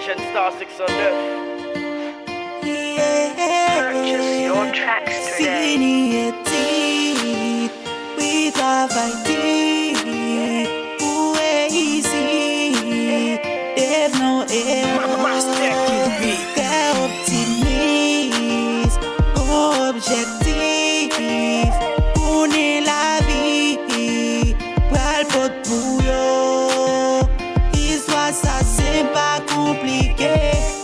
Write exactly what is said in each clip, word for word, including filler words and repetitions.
Star six oh nine. Purchase your tracks today. Sini etik, wi, travay di pou reyisi, devnwa ewo, trè optimis, gon objektif, konnen lavi pral pot pou yo. Istwa sa senp, pa konplike.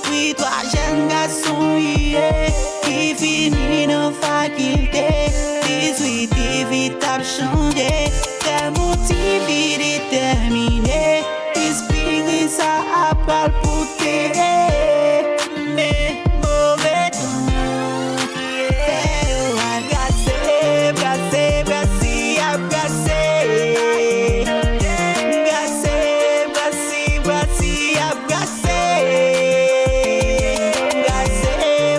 Wi, twa jèn gason ye ki fini nan fakilte. Dizuit, vi t ap chanje. Trè motive, detèmine. Espiri sa a pral pote. Men move tan fè yo al brase, brase, brase, y ap brase. Brase, brase, brase, y ap brase. Brase,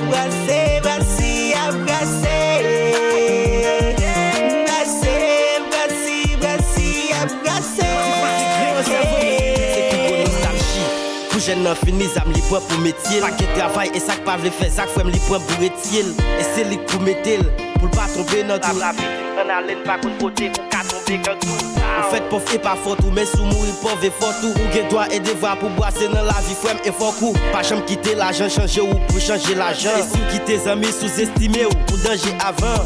brase, brase, y ap brase. Brase, brase, brase, y ap brase. Se pi gwo nostalji. Pou jèn nan fini zam li pran pou metye l. Pa gen travay e sa k pa vle fè zak, frè m, li pran pou retye l. E se li k pou mete l, pou l pa tonbe nan twou. Ann ale, n pa konn kote ou ka tonbe kangou. Ou fèt pòv e pa fòt ou, men si w mouri pòv e fòt ou. Ou gen dwa e devwa pou bwase nan lavi, frè m, e fòk ou pa janm kite lajan chanje w pou chanje lajan. E si w kite zanmi souzestime w, ou danje avan.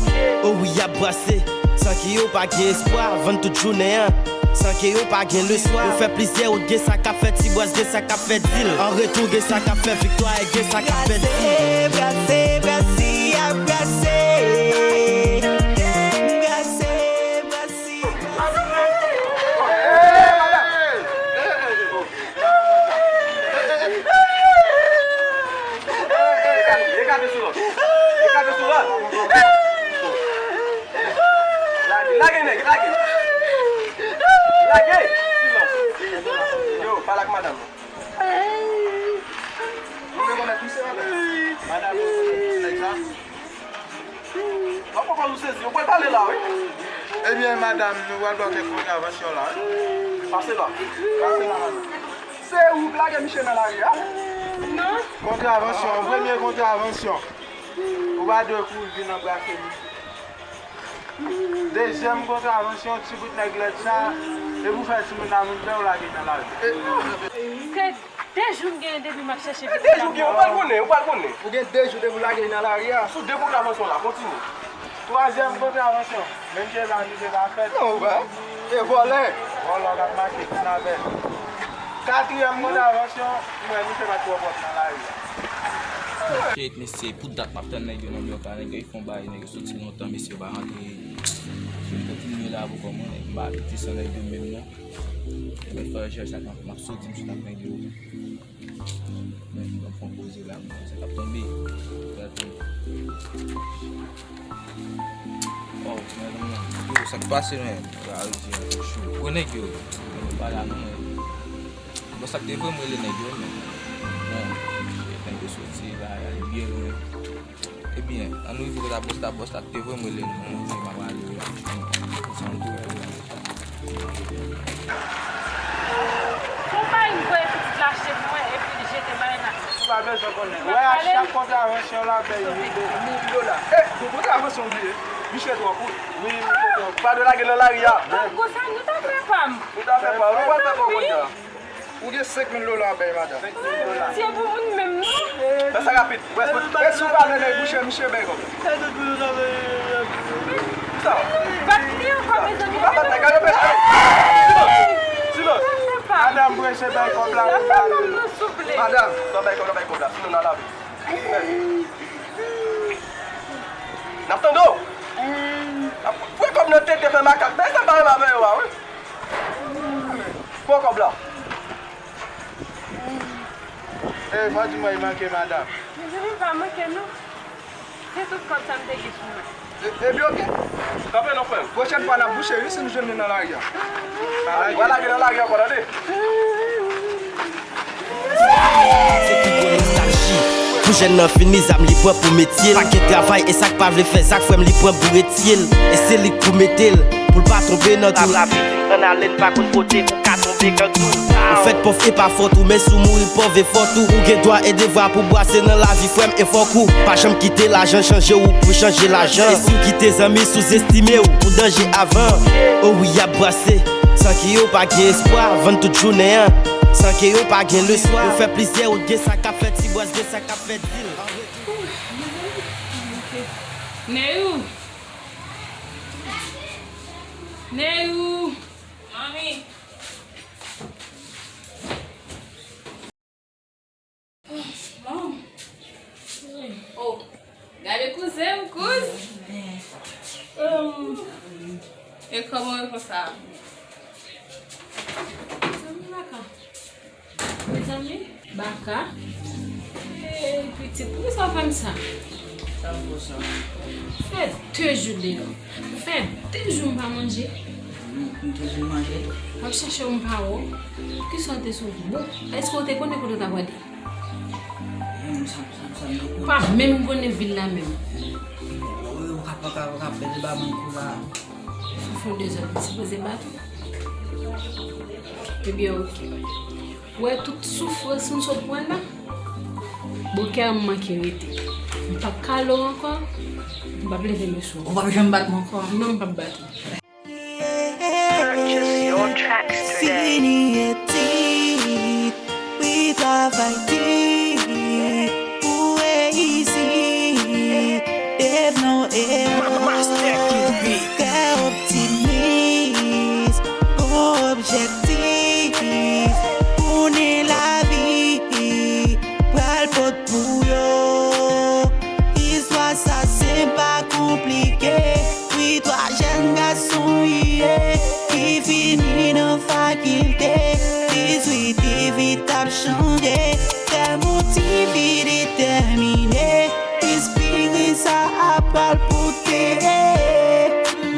O wi, y ap bwase san ke yo pa gen espwa, vann tout jounen an san ke yo pa gen leswa. Yo fè plizyè wout, gen sa k ap fè ti bwès, gen sa k ap fè dil. An retou, gen sa k ap fè viktwa, e gen sa k ap fè dil. Brase, brase, brase, y ap brase. Brase, brase, brase. Lage, lage nèg, lage. Lage. Silans. Yo, pale ak madanm nan. Ou rekonèt misye, madanm? Madanm, ou rekonèt ti nèg sa? W ap pran kòz ou sezi, ou pral pale la, wi. Ebyen, madanm, nou pral ba w kèk kontravansyon la, wi. Pase la. Pase la, madanm. Se ou k lage misye nan lari a? Non. Kontravansyon, premye kontravansyon. Ou pa dwe kouri vin anbrase misye. Dezyèm kontravansyon, ti bout nèg lèd sa, epi w fè timoun nan moun pè, w lage l nan lari. Se de jou m genyen depi m ap chèche pitit la. De jou w genyen, ou pral konnen, ou pral konnen. Ou gen de jou depi w lage l nan lari a. Sou de kontravansyon la, kontinye. Twazyèm kontravansyon, menm jan sa misye pa fèt. Non, ou pa. E vòlè. Vòlè k ap mache, kidnapè. Katriyèm kontravansyon, mwen, misye pa t twò pwòp nan lari a. Shit, mesye, pou dat m ap tann nèg yo nan blòk la, nèg yo fè yon bagay, nèg yo soti lontan, mesye yo pa rantre. Si m kontinye la pou kòman, nèg, m pa abitye san nèg yo menm non. Demen fè rechèch la, m ap, m ap soti, m sot ak nèg yo. Men, m ap fè yon poze la, m wè sa k ap tonbe. Sa tonbe. Oh, men, men, yo, sa k pase, men? Sa yo di, yo cho. Pran nèg yo. Yo pa la, non, men. Bon, sa k te vre, m rele nèg yo, men. Bon, nèg yo soti la, y ale byen lwen. Ebyen, ann rive kote a bòs la, bòs la te voye m rele nou, mwen pa prale, mwen pa jwenn nou. Sa m te wè la. Fon pa yon voye pitit la achte pou mwen, epi l jete bagay la. Ou pa bezwen konnen. Wè, a chak kontravansyon la, bay mil dola. Mil dola. E, gon kontravansyon w bliye. Misye twò kout. Wi, misye twò kout. Pa dwe lage nan lari a. Gwo sa, nou ta fè pa m. Nou ta fè pa m. Nou pral fè pa w kounye a. Ou gen senk mil dola bay madanm. Pitié pou moun menm non. Fè sa rapid. Wè, wè, si w pa vle nèg bouche, misye bay kòb. Sa. Bat li ankò, mezanmi. Pa bat nèg, gade, gade. Silans. Silans. Madanm prese bay kòb la. Madanm, sa bay kòb la, bay kòb la. Sinon, n a lave. N ap tande w. Pran kòb nan tete fè makak. Men sa pa renmen avè yo a, wi. Pran kòb la. E, pa di mwen, li manke madanm. Mezanmi, pa manke non. Se tout kòb sa m te gen sou mwen. E, ebyen, oke. Kanpe non, frè m. Pwochèn fwa, n ap bouche, wi, si n jwenn li nan lari a. Ou a lage nan lari ankò, tande. Se pi gwo nostalji. Pou jèn nan fini, zam li pran pou metye l. Pa gen travay, e sa k pa vle fè zak, frè m, li pran pou retye l. E se li k pou mete l, pou l pa tonbe nan twou. Ann ale, n pa konn kote ou ka tonbe. Ou fèt pòv e pa fòt ou, men si w mouri pòv e fòt ou. Ou gen dwa e devwa pou bwase nan lavi, frè m, e fòk ou pa janm kite lajan chanje w pou chanje lajan. E si w kite zanmi souzestime w, ou danje avan. O wi, y ap bwase san ke yo pa gen espwa, vann tout jounen an san ke yo pa gen leswa. Yo fè plizyè wout, gen sa k ap fè ti bwaz, gen sa k ap fè dil. Neyou! Neyou! Manmi! Bon. Oh, gade kouzen m, kouz. Hum. E kòman w ye konsa? Zanmi Baka. Mezanmi, Baka. Ey, pitit, poukisa w fè m sa? Sa m fè w sa? Fè de jou deyò. M fè de jou m pa manje. M, m toujou manje. M ap chèche w, m pa wè w. Poukisa w te sou wout? Èske w te konnen kote w t ap rale? Menm sa, sa, sa m te konnen. Pa menm konnen vil la menm. Ou, ou ka, ou ka, ou ka pèdi ba moun kou la. Ou fè dezòd, m sipoze bat ou. Ebyen, oke. Ou wè tout soufrans m sot pran la? Bon, kè m manke rete. M p ap kale w ankò. M p ap leve men sou ou. Ou p ap janm bat mwen ankò? Non, m p ap bat ou. Purchase your tracks today. Fini etid, wi, travay di pou reyisi. Devlope kè optimis, gon objektif pou ni lavi pral pot pou yo. Istwa sa se pa konplike. Wi, twa jèn gason ye ki fini nan fakilte. Dizuit, vi t ap chanje. Fè motive, detèmine. Espiri sa a pral pote.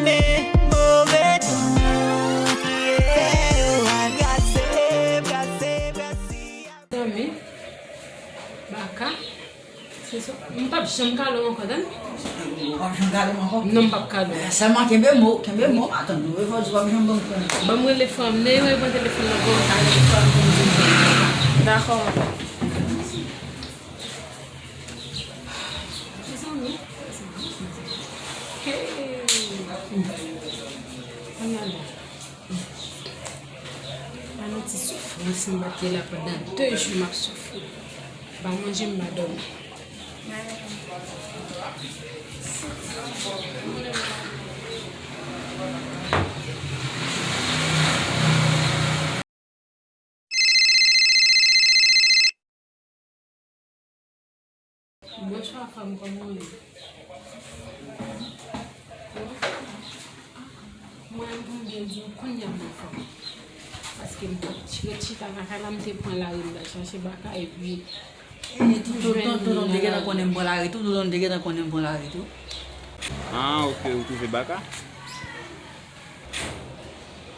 Men move tan fè yo al brase, brase, brase. Zanmi, Baka, se sa. M p ap janm kale w ankò, tande? Ou p ap janm kale m ankò? Non, m p ap kale w. Sèlman kenbe mo, kenbe mo, atann, nou, fò di w p ap janm ban m pran. Ban m rele fanm, Neyou, pran telefòn nan pou m ta rele fanm pou m di l. Dakò, manman. Mezanmi, hey, kounye a la. Pa nan ti soufrans m ap te la pandan de jou m ap soufri. M pa manje, m pa dòmi. Bonswa, fanm, kòman w ye? Mwen, pou m byen di w, kounye a m anfòm. Paske m t ap ret chita nan kay la, m te pran lari, m t al chache Baka, epi toutotan, toutotan m te gentan konnen m pran lari tou, toutotan m te gentan konnen m pran lari tou. Ah, ok, ou twouve Baka?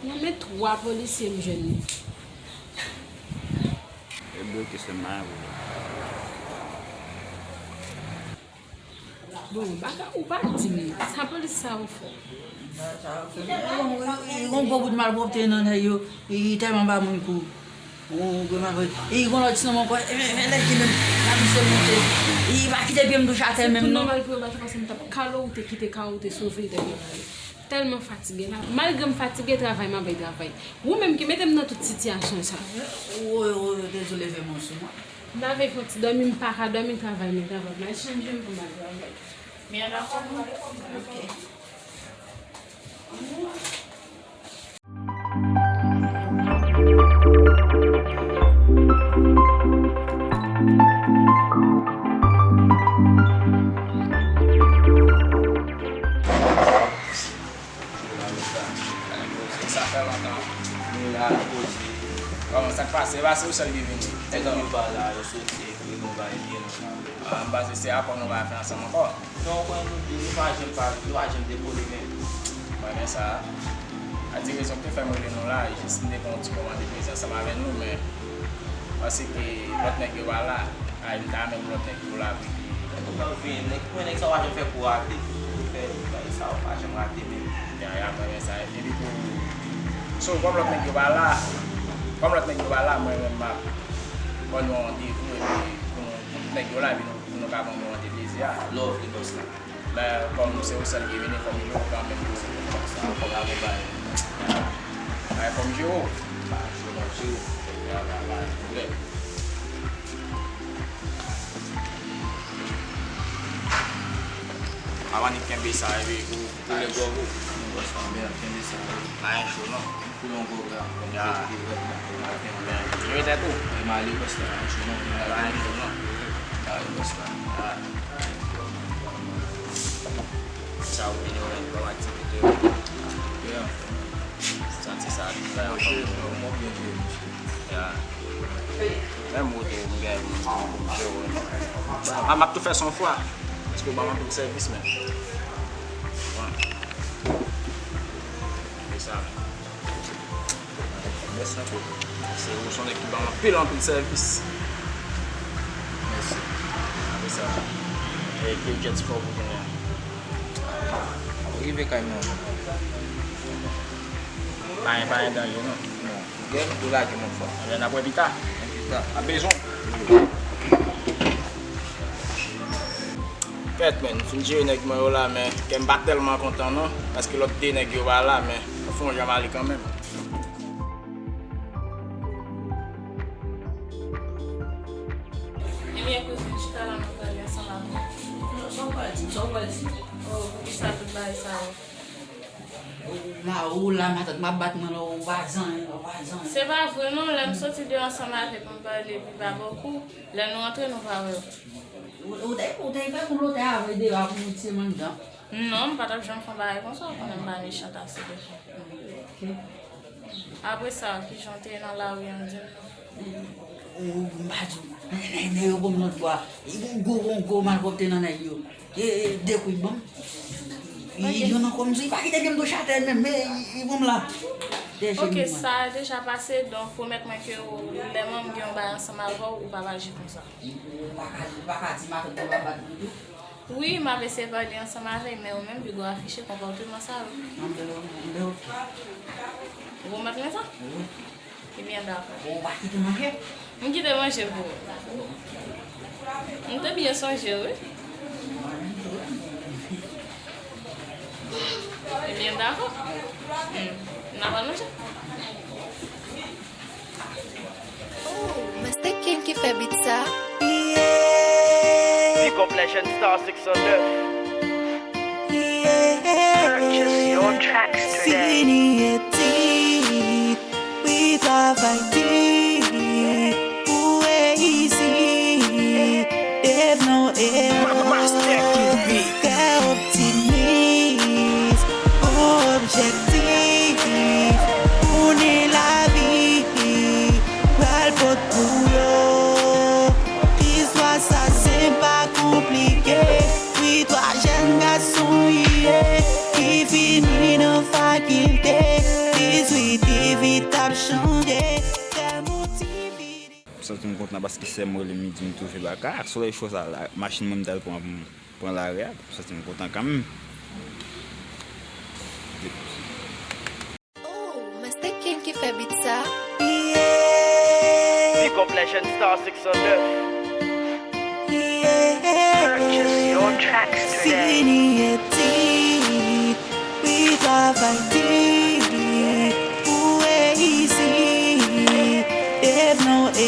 Nan men twa polisye m jwenn li. E bloke sèlman pou ou. Bon, Baka, ou pa di m sa polis sa yo fè. Sa yo fè. Bon, li, li gon gwo bout malpwòpte nan nèg yo, li tèlman ba moun kou. Bon, gwo malpwòpte. Li gon lòt ti nonm ankò, e, e, lèg li menm, la misye monte. Li pa kite pye m touche atè menm non. Se tou nòmal pou yo bat ou paske m t ap kale w, ou te kite kay ou, ou te sove, ou te byen ale. Tèlman fatige la. Malgre m fatige, travay m ap bay travay. Ou menm ki mete m nan tout sitiyasyon sa. Woy, woy, dezole, fè m yon sou mwen. M ta vle fè yon ti dòmi, m pa ka dòmi, travay men travay. M al chanje m pou m al travay. Men an dakò pou mwen. Ok. Sa fè lontan. Nou la, nou poze. Kòman, sa k pase? E pa se ou sèl ki vini? Nèg yo pa la, yo soti, epi nou bay byen, nou la. Ah, m panse se akò nou pa fè ansanm ankò. Non, ou konnen nou, nou pa janm pa, nou pa janm dekole menm. Mwen renmen sa. A di rezon ki fè m rele nou la, jis m te gen yon ti moman de plezi ansanm avè nou, men paske lòt nèg yo pa la. Ay, m ta renmen pou lòt nèg yo la wi. Ou pa vin, nèg, mwen nèg sa w pa janm fè kou rate. Ou fè bagay sa w pa janm rate menm. Ya, ya, mwen renmen sa. Epi tou, so, kòm lòt nèg yo pa la, Kòm lòt nèg yo pa la, mwen menm m ap ban nou yon randevou epi pou nou, pou tout nèg yo la, epi nou, pou nou ka ban nou yon ti plezi a. Love li bòs la. Men kòm se ou sèl ki vini, fò m jere w kanmenm pou se konsa. Fò m akonpaye. Ay, fò m jere w. Ba, jere w, jere w. Ya, ba, ba, pwoblèm. Avan ni kenbe sa, epi ou koule gòj ou. Bòs la, men kenbe sa. Pa gen cho non. Pou yon gwo gam, kòm ya. Te di rèd la, pou maten an la. Jere tèt ou. Li male bòs la, pa yon cho non, li male. Pa yon cho non. Male bòs la. Ya. Sa ou vini wè kòm aktivite yo. Ya. Santi sa, li fè ankò. Mwen byen jere, mesye. Ya. Menm ou tou, m gen, m jere w. A, m ap tou fè s on fwa. Paske ou ban m anpil sèvis, men. Bon. Se sa, men. Mèsi anpil. Se ou se yon nèg ki ban m anpil, anpil sèvis. Mèsi. Apre sa, e ki jan ti fè w pou jounen an? Rive kay mwen. Pa gen, pa gen danje, non? Non. Gen, ou lage mwen fò. Ebyen, n ap wè pita. Wè pita. Ap bezwen. Fèt, men, m fin jere nèg mwen yo la, men kè m pa tèlman kontan, non, paske lòt de nèg yo pa la, men fò n fè yon jan m ale kanmenm. Ebyen, kouzin, chita la, nou prale ansanm avè w. Non, sa w pral di m, sa w pral di m. Oh, poukisa tout bagay sa yo? Ou, ou, ma, ou la, matant, m ap bat mwen la, ou pa di anyen, ou pa di anyen. Se pa vre, non, lè m soti deyò ansanm avè w, m pale, epi pa bò kou, lè nou rantre, nou pa wè w. Ou, ou te, ou te fè kou lotè avè deyò a pou nou tiye m anndan. Non, m pa t ap janm fè yon bagay konsa, ou konnen m pa mechan ase deja. Ok. Apre sa, kijan w te ye nan lari an, di m non? Ou, m pa di w. Nèg, nèg yo pran m lòt bò a. Yon gwo, gwo, gwo malpwòpte nan nèg yo. E, e, de kou, bon. Youn ankò m di, pa kite pye m tou chatè menm, men, li pran m la. Ok, sa deja pase, donk pwomèt mwen ke w, lè manm gen yon bagay ansanm avè w, ou p ap aji konsa. Ou pa ka, ou pa ka di matant mwen pa bat mwen tou. Wi, m ap eseye pale ansanm avè l, men ou menm, piga w afiche konpòteman sa yo. Anben, anben, ok. Ou pwomèt mwen sa? Wi. Ebyen, dakò. Ou pa kite manje? M kite manje pou ou. M te byen sonje w, wi. Ebyen, dakò. Hmm. N a pral manje. Oh, Master King ki fè beat sa. Big up Legend Star six oh nine. Purchase your tracks today. Fini etit, wi travay di, pou reyisi, devlope. Master King Beat. Kè optimis, objektif, pou ni lavi pral pot pou yo. Istwa sa senp, pa konplike. Wi, twa jèn gason ye, ki fini nan fakilte. Dizuit, divit ap chanje. Kè motive. M santi m kontan paske sè m rele m, li di m twouve baka. Ak solèy cho sa la, machin mwen m t al pran pou m pran lari a, m santi m kontan kanmenm. Oh, Master King ki fè beat sa. Big up Legend Star six oh nine. Purchase your tracks today. Fini etit, wi travay di, pou reyisi, devlope.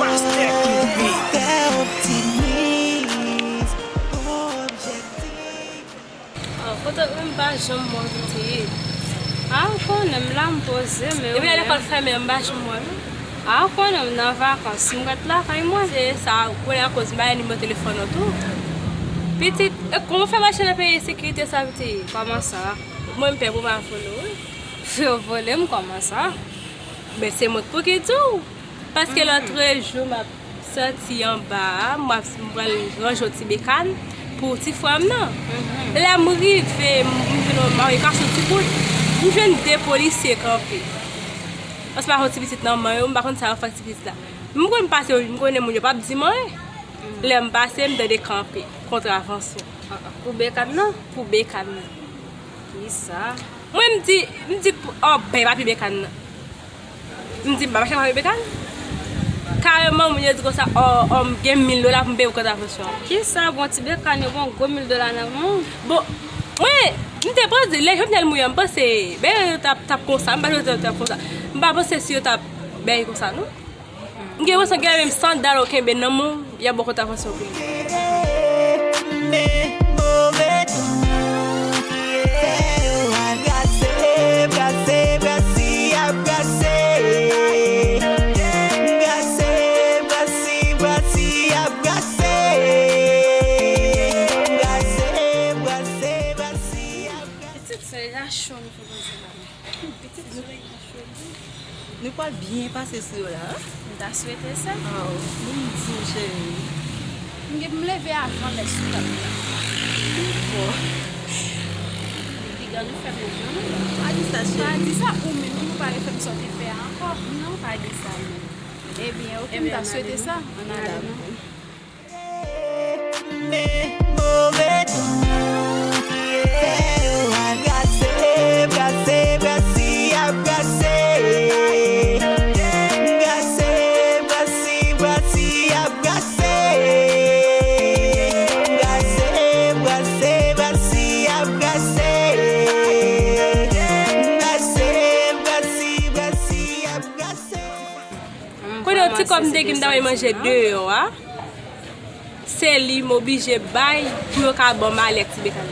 Master King Beat. Kè optimis, objektif. Ah, kote ou menm pa janm wè w pitit? Ah, ou konnen m la, m poze, men epi lè lekòl fèmen an, m pa janm wè w non. Ah, ou konnen m nan vakans, m ret lakay mwen. Se sa, ou konnen akoz m pa gen nimewo telefòn ou tou. Pitit, e kòman w fè mache nan peyi ensekirite sa, pitit? Kòman sa? Mwen, m pè pou m pa vole w, wi. Yo vole m, kòman sa? Men se mwen pou ki di w. Paske lòtrejou, m ap soti anba a, m ap, m pral ranje yon ti bekàn pou ti frè m nan. Lè m rive, m, m jwenn yon mari k ap sot ti kout, m jwenn de polisye kanpe. Paske m pa konn ti pitit nan men yo, m pa konn sa yo fè ak ti pitit la. M konn pase yo, m konnen moun yo p ap di m anyen. Lè m pase, m tande kanpe, kontravans. Pou bekàn nan? Pou bekàn nan. Kisa? Mwen, m di, m di, oh, bay papi bekàn nan. M di, "M pa mache avèk Bekàn." Kareman, moun yo di konsa, "Ò, ò, m gen mil dola pou m peye pou kontravansyon an." Kisa, bon, ti Bekàn, yo bon gwo mil dola nan men w. Bon, mwen, m te panse, lè Jovenel mouri a, m panse, bèl yo t ap, t ap konsa, m pa t panse yo t ap konsa. M pa panse si yo t ap bèl konsa, non. M gen enpresyon gen menm san dola w kenbe nan men w, y ap ba w kontravansyon pou li. Men move tan fè yo al brase, brase, brase, y ap brase. Brase, brase, brase, y ap brase. Brase, brase, brase, y ap brase. Pitit, se deja cho nou fè konsa. Pitit, nou Nou pral byen pase sou yo la, hein? M ta swete sa. Aw, m di w, cheri. M gen pou m leve avan lè sou tab la. Bon. Piga nou fè menm jan, non? Pa di sa, cheri. Pa di sa, ou menm, ou pa refè m sa w te fè a ankò. Non, pa di sa, non. Ebyen, oke, m ta swete sa. Ann ale, non? Men move tan fè yo al brase, brase, brase, y ap brase. Brase, brase, brase, y ap brase. Brase, brase, brase, y ap brase. Brase, brase, brase, y ap brase. Kote ti kòb m te gen m ta voye manje deyò a, se li m oblije bay pou yo ka ban m ale ak ti Bekàn.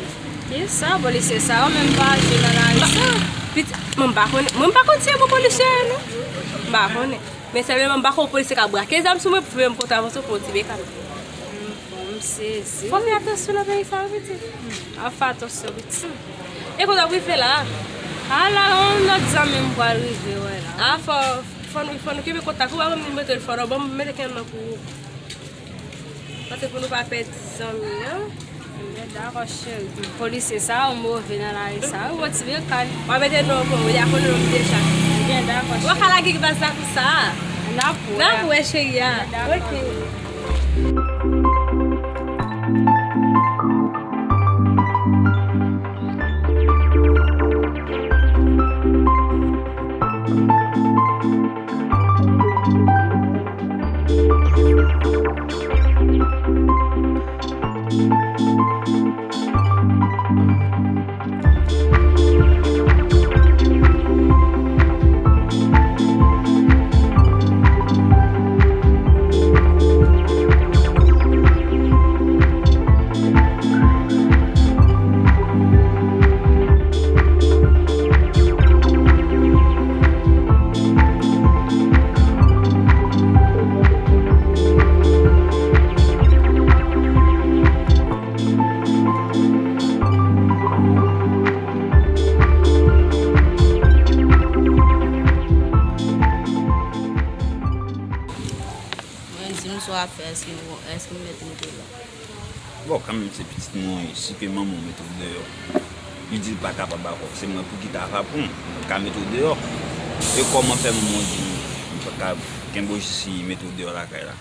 Kisa, polisye sa yo menm pa jwe nan lari sa? Piti, mwen m pa konnen, mwen m pa konn si se bon polisye yo non. M pa konnen. Men sèlman m pa konn polisye ka brake zam sou mwen pou fè m kontravansyon pou yon ti Bekàn. Bon, m sezi. Fò fè atansyon nan peyi sa wi pitit. Ap fè atansyon pitit. E kote w ap rive la? A la, yon lòt zanmi m pral rive wè la. A fò, fò nou, fò nou kenbe kontak ou, pa ban m nimewo telefòn ou, ban m mete kenbe pou ou. Paske pou nou pa pèdi zanmi an. Dakò cheri. Polisye sa yo move nan lari sa yo, bon ti Bekàn. W a mete non pou mwen, y a konnen non m deja. Ebyen dakò cheri. W a ka lage ki baz la konsa. N ap wè. N ap wè cheri a. Dakò. Ok. Mwen di m sa w ap fè, èske m, èske m mèt rete la? Bon, kanmenm se pitit mwen, si ke manman w mete w deyò, li di l pa kapab avè w, se mwen pou ki ta va pou m, mwen ka mete w deyò. E kòman fè manman w di m, m pa ka kenbe w jis li mete w deyò lakay la?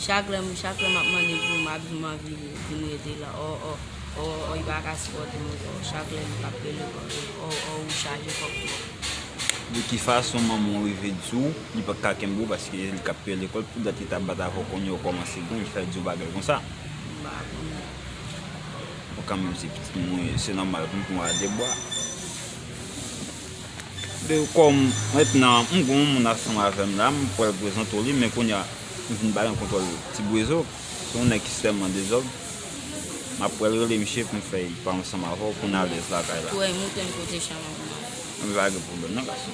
Chak lè, chak lè m ap mande pou m ap di m anvi vin rete la, o, o, o, o, li pa ka sipòte m ankò. Chak lè li ap peye lekòl, o, o, ou chaje kòb twòp. De ki fason manman w rive di w li pa ka kenbe w paske se li k ap peye lekòl, pou dat li t ap bat avè w kounye a w kòmanse grann, li fè di w bagay konsa? M pa konnen. Bon, kanmenm se pitit mwen, se nòmal pou m pran a de bra. De kòm mentnan m gen yon moun ansanm avè m la, m pral prezante w li, men kounye a m vin pa gen kontwòl Ti Bwezo, se yon nèg ki sèlman dezòd. M ap pral rele misye pou m fè l pa ansanm avè w pou n alèz lakay la. Tou wè, moute m kote chanm an pou m ale. Anben pa gen pwoblèm non gason.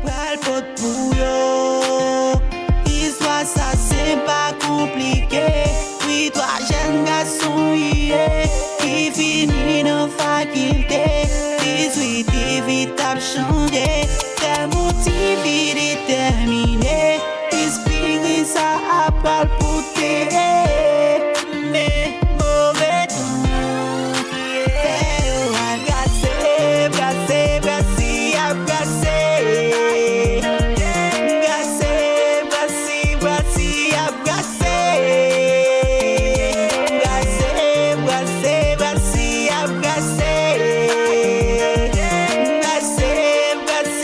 Pral pot pou yo. Istwa sa se pa konplike. Wi, twa jèn gason ye ki fini nan fakilte. Dizuit, dizuit ap chanje. Tèm ou ti fi detèmine. Espiri sa ap pral pote. Men move tan. Fè yo al brase, brase, brase, y ap brase. Brase, brase, brase, y ap brase. Brase, brase, brase, y ap brase. Brase, brase,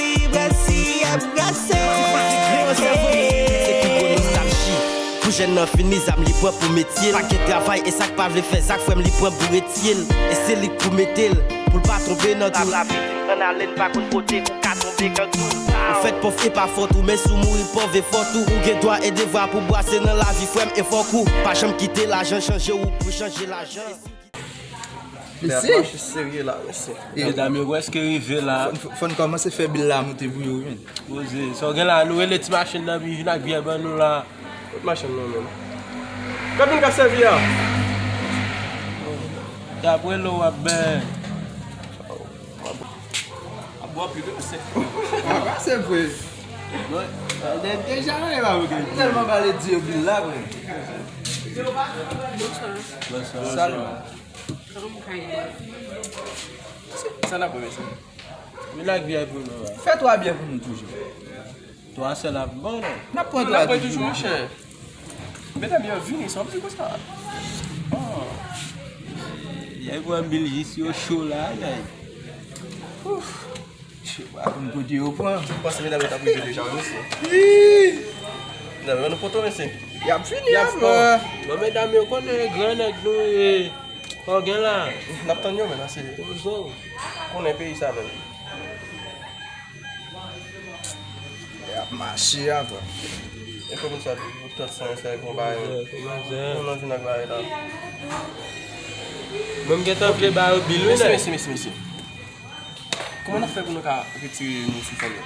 Jèn nan fini zam li pran pou metye l. Pa gen travay e sa k pa vle fè zak frè m li pran boure tye l. E se li k pou mete l, pou l pa tonbe nan tou. Papa pitit ann ale n pa konn kote pou ka tonbe gang tou. Ou fèt pòv e pa fòt ou, men si w mouri pòv e fòt ou. Ou gen dwa e devwa pou bwase nan lavi frè m e fòk ou pa janm kite lajan chanje w pou chanje lajan. Mesye. Mesye. Medam yo prèske rive la. Fò n, fò n kòmanse fè bil la moute pou yo, men. Poze. Sa w gen la, nou rele ti machin nan, vin ak vyè ban nou la. Kot machin nan, menm? Kot moun k ap sèvi a? Dapre lè w ap ben. Ap bwè anpil, wi, mesye. Ap pase vre. Bon, de-, deja, non, e pa vre. Tèlman pale di yo bil la, vre. Bonswa. Bonswa. Salut. Sa n ap wè, mesye? Vin ak vyè pou nou, la. Fè twa byè pou nou toujou. Twa sèl ap bon, non? N ap pran twa toujou, monchè. Medam yo vini, sa w ap di konsa? Oh. Yay pran bil jis yo cho la, yay. Ouf. Yo pa konn kote yo pran. M panse medam yo t ap rive deja, wi, mesye. Ih! Medam yo, nou poto, mesye. Y ap vini, y ap avè. Bon, medam yo konnen gran nèg nou ye. Kò gen la. N ap tann yo, men, ase. Konnen peyi sa, menm. Y ap mache, avè. E kòman sa, tout tan san sa, e konba, e. Kòman sa? Kòman vin ak bagay la? Mwen, m gentan vle ba yo bil, wi, mesye, nèg. Mesye, mesye, mesye. Kòman n ap fè pou nou ka retire nou sou fòm yo?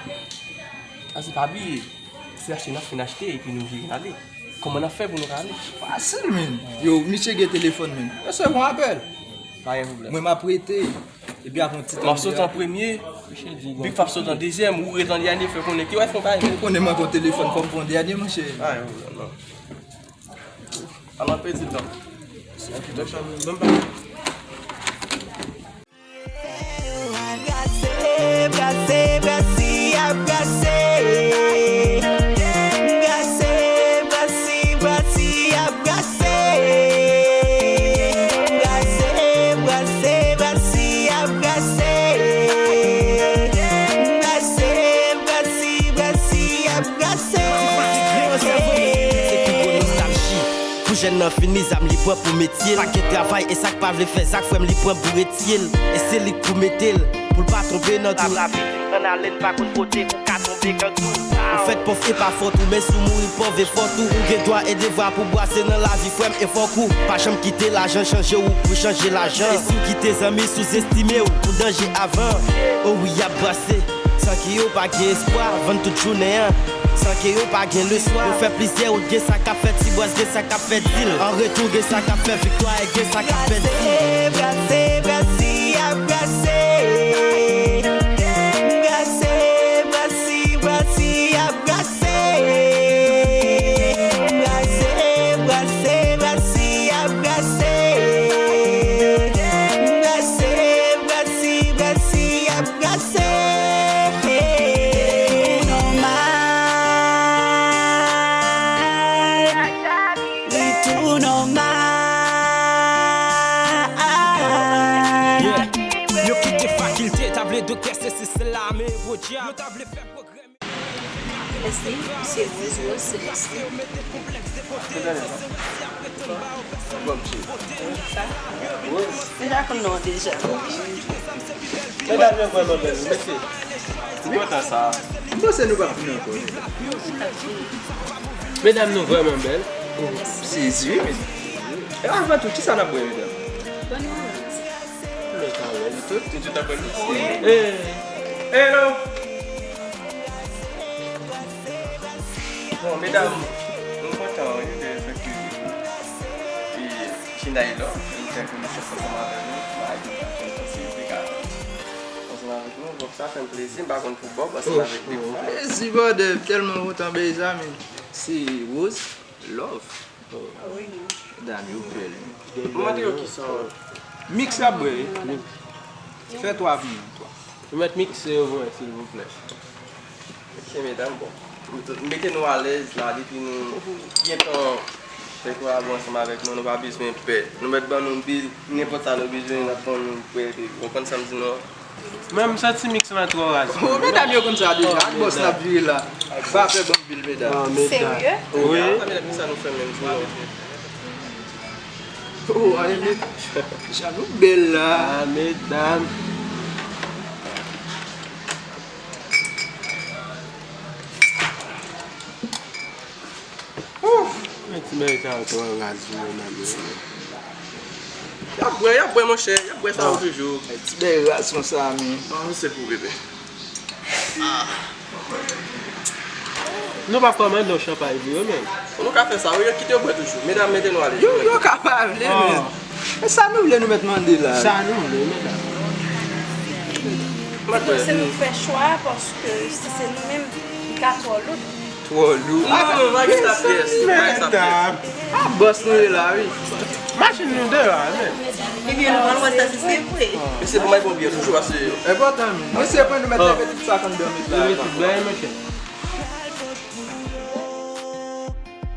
Pase pa bliye, se achte n ap fin achte epi nou vire n ale. Kòman n ap fè pou nou ka ale? Fasil, men. Yo, misye gen telefòn, men. Resevwa apèl. Pa gen pwoblèm. Mwen, m ap rete. Epi apre yon ti tan. M ap sot an premye. Big Fab sot an dezyèm. Ou ret an dènye, fè konnen ki w ap fè yon bagay. Ou konnen mwen gon telefòn, fò m pran dènye, monchè. Pa gen pwoblèm, non. Al an pèdi tan. Menm pa. Brase, brase, brase, ap brase. Brase, brase, brase, ap brase. Brase, brase, brase, ap brase. Brase, brase, brase, ap brase. Se pi gwo nostalji. Pou jèn nan fini zam li pran pou metye l. Pa gen travay e sa k pa vle fè zak frè m li pran boure tye l. E se li k pou mete l, pou l pa tonbe nan tou. Papa pitit ann ale n pa konn kote pou ka tonbe gang tou. Ou fèt pòv e pa fòt ou, men si w mouri pòv e fòt ou. Ou gen dwa e devwa pou bwase nan lavi frè m e fòk ou pa janm kite lajan chanje w pou chanje lajan. E si w kite zanmi souzestime w pou danje avan. O wi y ap brase. San ke yo pa gen espwa, vann tout jounen an. San ke yo pa gen leswa. Yo fè plizyè wout, gen sa k ap fè ti bwès, gen sa k ap fè dil. An retou, gen sa k ap fè viktwa, e gen sa k ap fè dil. Brase, brase, brase, y ap brase. Brase, brase, brase, y ap brase. Brase, brase, brase, y ap brase. Brase, brase, brase, y ap brase. Tou nòmal. Wi, tou nòmal. Yeah. Yo kite fakilte, ta vle doktè, sesi, sela, men Bondye, yo ta vle fè pwogrè. Mèsi, se Rose, Rose, se Rose. Bon, mèsi. Sa? Rose. Deja konn non deja. Medam yo vrèman bèl, wi, mesye. M kontan sa. M panse nou pa vini ankò. Medam nou vrèman bèl. Sezi, wi, men. E avan tou, kisa n ap bwè, medam? Bon, nou. Mwen ka wè li tou. Ti tou ta konn li. Wi. Eh. Hello. Bon, medam, m kontan, wi, de fèt ke, e, Chinay la, li fè konesans ansanm avè nou, bay nou sa fè posiblite ka ansanm avèk nou. Donk, sa fè m plezi, m pa konn pou Bob, ansanm avèk Big Fab. Plezi, brother, m tèlman kontan, mezanmi. Se Rose Love. Medam yo bèl. Ou mande yo kisa? Mix la bwè. Fè twa pou mwen, twa. Ou mèt mikse yo pou mwen, silvouplè. Mesye, medam, bon. Mete nou alèz la, depi nou gentan fè kolabo ansanm avèk nou, nou pa bezwen pè. Nou mèt ban nou bil, nenpòt sa nou bezwen, n ap ban nou prè. Ou konprann sa m di nou an? Men m santi mix lan twò raz. Oh, medam yo konn sa deja. Ak bòs n ap vire la. Pa pè ban m bil, medam. Serye? Wi. Fè menm jan. Oh, ale met. Jan nou bèl la. Ah, medam. Ouf! Men ti bagay sa yo twò raz vre nan men. Y ap bwè, y ap bwè, monchè, y ap bwè sa yo toujou. Ti bagay raz konsa, men. Bon, se pou bebe. Nou pa kòmande yon chanpay pou yo menm. Nou ka fè sa, wi, yo kite yo bwè toujou. Medam, mete nou ale. Yo, yo ka pa vle, men. E sa nou vle nou mèt mande la? Sa nou vle, medam. Mwen kwè. Se nou k fè chwa a, paske si se nou menm, li ka twò loud. Twò lou. Non, non, pa gen sa pyès, pa gen sa pyès. Ah, bòs nou ye la, wi. Machin nou deyò a, men. Ebyen, nou pral wè statistik, wi. Mesye, pou may konbyen toujou, paske enpòtan, men. Mesye, pou nou mèt leve tout sa k anndan met la. Leve tout bagay, monchè.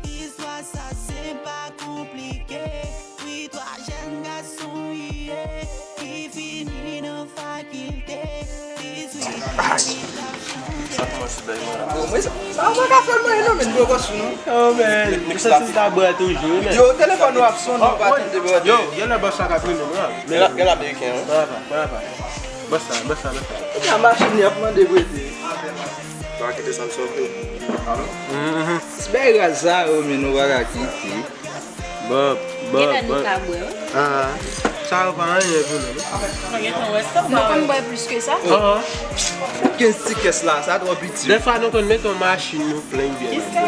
Istwa sa se pa konplike. Wi, twa jèn gason ye ki fini nan fakilte. Dizuit ane l ap chante. Sa kòmanse bèl, mwen. Bon, mwen, sa, sa pa ka fè l mwen, non, men, bro, bòs, non. Oh, man. Mwen santi m ta bwè toujou, man. Yo, telefòn ou ap sonnen, ou pa tande, bro. Yo, gen lè bòs la ka rele m, non. Gen la, gen la ameriken, wi. Papa, papa. Bòs la, bòs la, bòs la. Kounya machin li ap mande prete. Pa kite sa m sòti. Alo? Mhm. Ti bagay raz sa yo, men nou pa ka kite. Bon, bon, bon. Gen lè nou ka bwè, wi. Ah, sa yo pa anyen pou nou, non? Nou gentan wè sa, nou konn bwè plis ke sa? Ah. Kenz ti kès la, sa twò piti. Dèfwa nou konn mete yon machin nou plen byen. Kisa?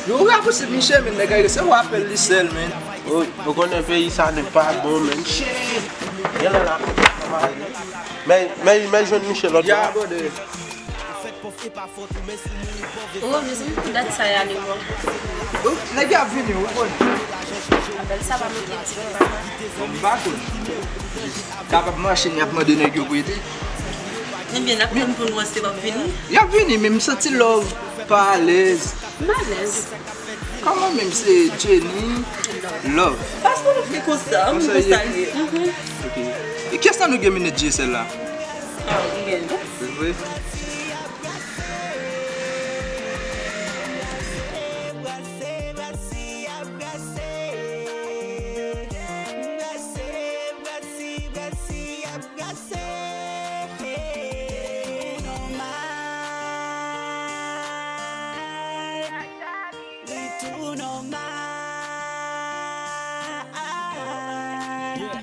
Yo, ou ka pouse Michel, men nèg la, se w apèl li sèl, men. Ou, ou konnen peyi sa, nèg pa bon, men. Shit! Gen lè la, men, men, men jwenn Michel lòt bò. Oh, mezanmi, pou dat sa y ale bò. Oh, nèg yo ap vini, ou konn. Bèl sa pa manke di papa. Bon, m pa konn. Kapab mache, y ap mande nèg yo prete. Ebyen, n ap tann pou n wè si y ap vini. Y ap vini, men m santi love pa alèz. M alèz. Kòman menm se Jenny Love? Paske nou fè konsa, m konsa l ye. Mhm. Ok. E kiyès nan nou gen minit J S L la? Ah, ou gen, non? Vre? Li tou nòmal. Yeah.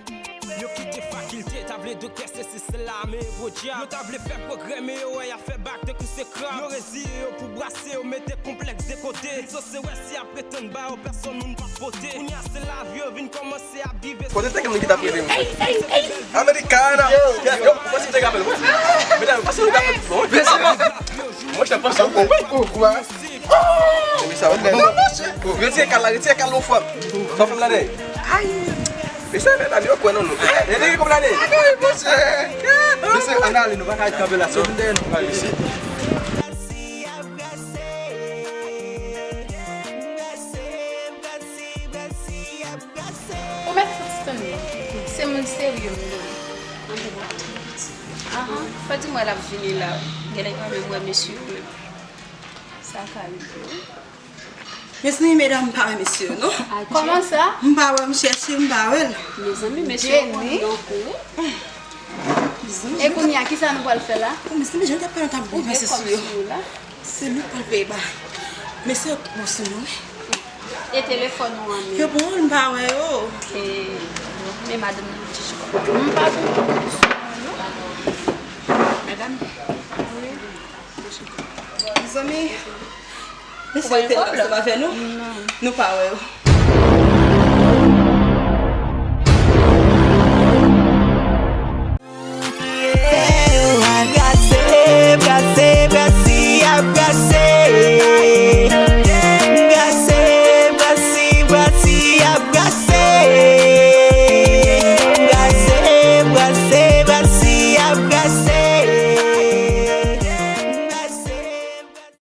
Yo kite fakilte, ta vle doktè, sesi, sela, men yo pwodyab. Yo ta vle fè pwogrè, men yo wè y ap fè bak tankou se krab. Yo reziye yo pou brase, yo mete konplèks de kote. Yo se wè si y ap pretann ba yo, pèsonn moun p ap vote. Kounya se lavi yo vin kòmanse ap viv. Kote te gen moun ki t ap rele m? Americana! Yo, yo, mwen si te rapèl mwen. Medam, pase nou rapèl bon. Mwen te panse ou konprann. Ou kwè? Oh! Retire kal la, retire kal la, ou fè m. Sa w fè m la dèyè. Ay! Mesye, medam yo kwè nan nou. Retire kòb la dèyè. Mesye, ann ale, nou pa ka kanpe la. Se vin dèyè nou pral isit. Ou mèt fouti tann mwen. Se moun serye m ye. Ann te bon. Ahan, fò di mwen l ap vini la. Genlè pa menm wè mesye yo menm. Sa ka rive wi. Mezanmi, medam, m pa wè mesye yo, non. Adje. Kòman sa? M pa wè, m chèche, m pa wè l. Mezanmi, mesye yo konn donk wi. Mezanmi. E kounye a, kisa nou pral fè la? Oh, mezanmi, jan t ap pale, t ap boulevanse sou yo. Se nou k pral peye ba. Mesye yo bon sou nou, wi. E telefòn ou an menm? Yo bon, m pa wè yo. E, men madanm nan ti chwa. M pa konn sou nou, non. Medam. Wi. Mezanmi, mesye yo te la ansanm avè nou? Non. Nou pa wè yo.